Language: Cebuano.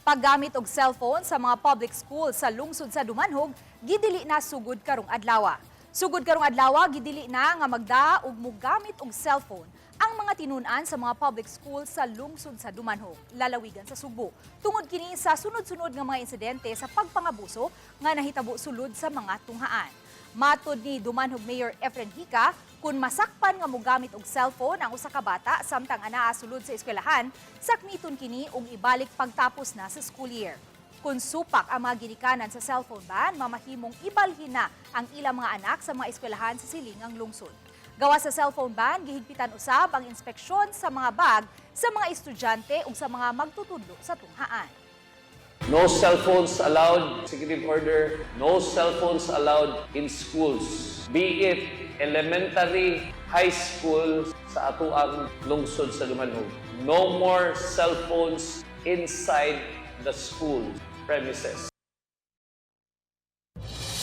Paggamit og cellphone sa mga public school sa lungsod sa Dumanjug, gidili na sugod karong adlaw. Sugod karong adlaw, gidili na nga magda og mogamit og cellphone ang mga tinun-an sa mga public school sa lungsod sa Dumanjug, lalawigan sa Sugbo. Tungod kini sa sunod-sunod nga mga insidente sa pagpangabuso nga nahitabo sulod sa mga tunghaan. Matod ni Dumanjug Mayor Efren Hica, kung masakpan nga mogamit og cellphone ang usa ka bata samtang anaa sulod sa eskwelahan, sakmiton kini og ibalik pagtapos na sa school year. Kung supak ang mga ginikanan sa cellphone ban, mamahimong ibalhin na ang ilang mga anak sa mga eskwelahan sa silingang lungsod. Gawas sa cellphone ban, gihigpitan usab ang inspeksyon sa mga bag sa mga estudyante ug sa mga magtutudlo sa tunghaan. No cell phones allowed, executive order, no cell phones allowed in schools. Be it elementary, high school, sa atoang lungsod sa Dumanjug. No more cell phones inside the school premises.